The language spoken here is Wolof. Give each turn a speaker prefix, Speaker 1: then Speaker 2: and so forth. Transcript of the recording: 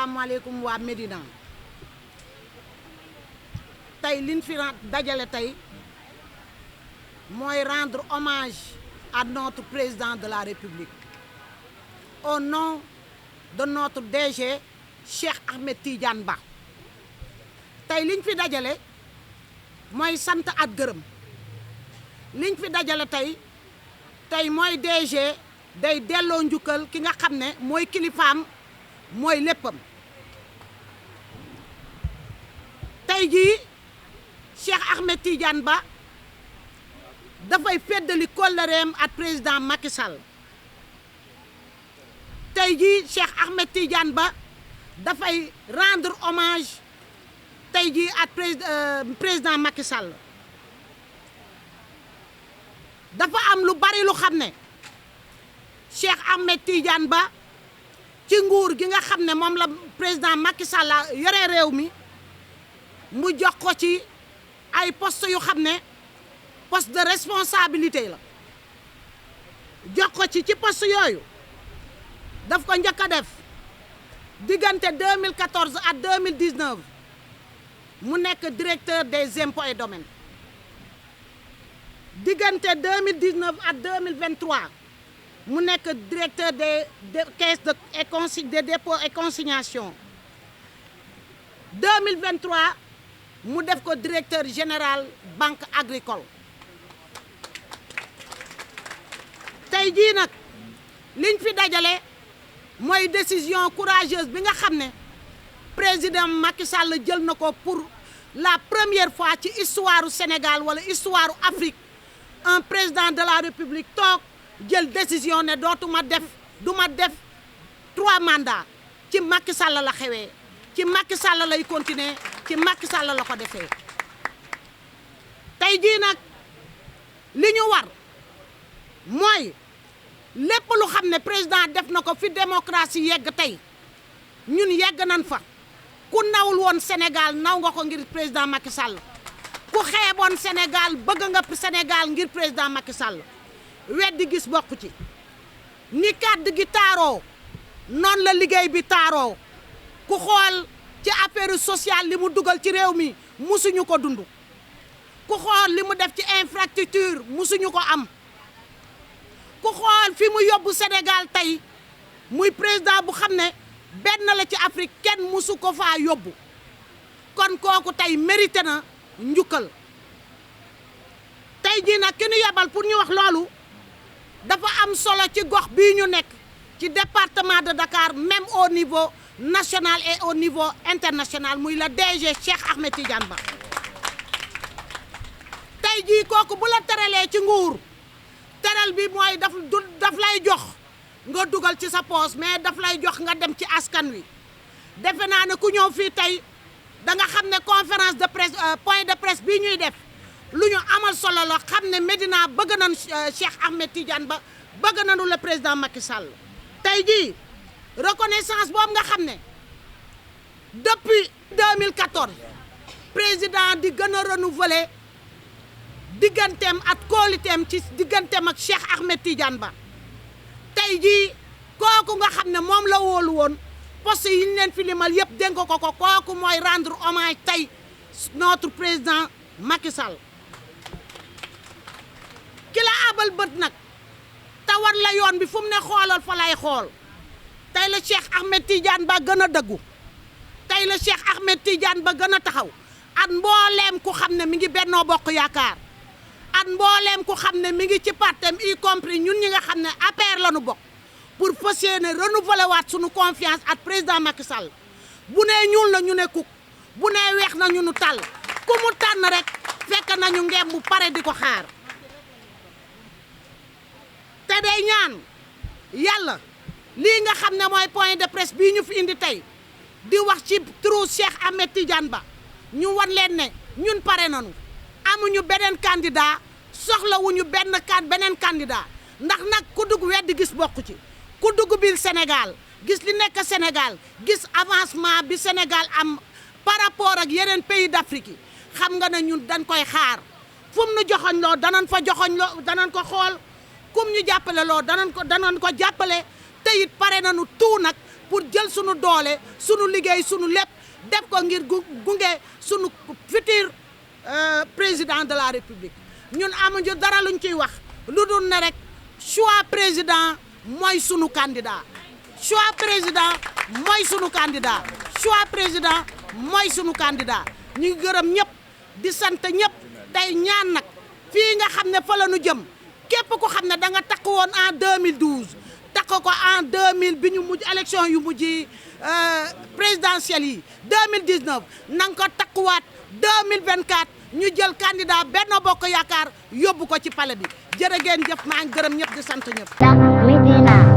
Speaker 1: asalaamaaleykum waa Médina tey liñ fi dajale tey mooy rendre hommage à notre président de la République au nom de notre DG Cheikh Ahmed Tidiane Ba tey liñ fi dajale mooy sant ak gërëm liñ fi dajale tey mooy DG day delloo njukkal ki nga xam ne mooy kilifaam mooy léppam tey jii Cheikh Ahmed Tidiane Ba dafay feddali kóllëreem ak président Macky Sall tey jii Cheikh Ahmed Tidiane Ba dafay rendre hommage tey jii ak président Macky Sall dafa am lu bari lu xam ne Cheikh Ahmed Tidiane Ba ci nguur gi nga xam ne moom la président Macky Sall yore réew mi mu jox ko ci ay poste yu xam ne poste de responsabilité la jox ko ci poste yooyu daf ko njëkk a def diggante 2014 ak 2019 mu nekk directeur des impôts et domaines diggante 2019 ak 2023 mu nekk directeur des caisses de dépôt et consignation 2023 mu def ko directeur général banque agricole tey jii nag liñ fi dajale mooy décision courageuse bi nga xam ne président Macky Sall jël na ko pour la première fois ci histoire du Sénégal wala histoire du Afrique un président de la République toog jël décision ne dootuma def duma def 3 mandats ci Macky Sall la xewee ci Macky Sall lay continuer ci Macky Sall la ko defee tey jii nag li ñu war mooy lépp lu xam ne président def na ko fi démocratie yegg tey ñun yegg nañ fa ku nawul woon Sénégal naw nga ko ngir président Macky Sall ku xeeboon Sénégal bëgg nga Sénégal ngir président Macky Sall weddi gis bokku ci ni kàddu gi taaroo noonu la liggéey bi taaroo ku xool ci affaire sociale li mu dugal ci réew mi musuñu ko dund ku xool li mu def ci infrastructure musuñu ko am ku xool fi mu yóbbu Sénégal tey muy président bu xam ne benn la ci Afrique kenn musu ko faa yóbbu kon kooku tey mérité na njukkal tey jii nag ki ñu yebal pour ñu wax loolu dafa am solo ci gox bii ñu nekk ci département de Dakar même au niveau national et au niveau international muy la DG Cheikh Ahmed Tidiane Ba tey jii kooku bu la teralee ci nguur teral bi mooy daf lay jox nga dugal ci sa poos mais daf lay jox nga dem ci askan wi defe naa ne ku ñëw fii tey da nga xam ne conférence de presse point de presse bii ñuy def lu ñu amal solo la xam ne Médina bëgg nañu Cheikh Ahmed Tidiane Ba bëgg nañu le président Macky Sall tey jii reconnaissance boobu nga xam ne depuis 2014 président di gën a renouveler digganteem ak kóoliteem ci digganteem ak Cheikh Ahmed Tidiane Ba tey jii kooku nga xam ne moom la wóolu woon poste yi ñu leen fi limal yëpp dénk ko kooku mooy rendre hommage tey notre président Macky Sall ki la abal bët nag te war la yoon bi fu mu ne xoolal fa lay xool tey la Cheikh Ahmed Tidiane Ba gën a dëggu tey la Cheikh Ahmed Tidiane Ba gën a taxaw at mbooleem ku xam ne mi ngi Benno Bokk Yaakaar at mbooleem ku xam ne mi ngi ci partem y compris ñun ñi nga xam ne APR la ñu bokk pour fas yéene renouveler waat suñu confiance ak président Macky Sall bu nee ñuul na ñu ne kuk bu nee weex na ñu nu tàll ku mu tànn rek fekk nañu ngem bu pare di ko xaar te day ñaan yàlla lii nga xam ne mooy point de presse bii ñu fi indi tey di wax ci turu Cheikh Ahmed Tidiane Ba ñu wan leen ne ñun pare nañu amuñu beneen candidat soxlawuñu beneen candidat ndax nag ku dugg weddi gis bokku ci ku dugg biir Sénégal gis li nekk Sénégal gis avancement bi Sénégal am par rapport ak yeneen pays d'Afrique yi xam nga ne ñun dañ koy xaar fu mu nu joxoñ loo danañ fa joxoñ loo danañ ko xool kum ñu jàppale loo danañ ko jàppale te it pare nañu tout nag pour jël sunu doole sunu liggéey sunu lépp def ko ngir gunge sunu futur président de la république ñun amuñu dara luñ ciy wax lu dul ne rek choix président mooy sunu candidat choix président mooy sunu candidat choix président mooy sunu candidat ñu ngi gërëm ñëpp di sant ñëpp tey ñaan nag fii nga xam ne fa la nu jëm képp ku xam ne da nga takk woon en 2012 takk ko en 2000 bi ñu mujj élection yu mujj présidentielles yi 2019 na nga ko takkuwaat 2024 ñu jël candidat Benno Bokk Yaakaar yóbbu ko ci palais bi jërë ngeen jëf maa ngi gërëm ñëpp di sant ñëpp.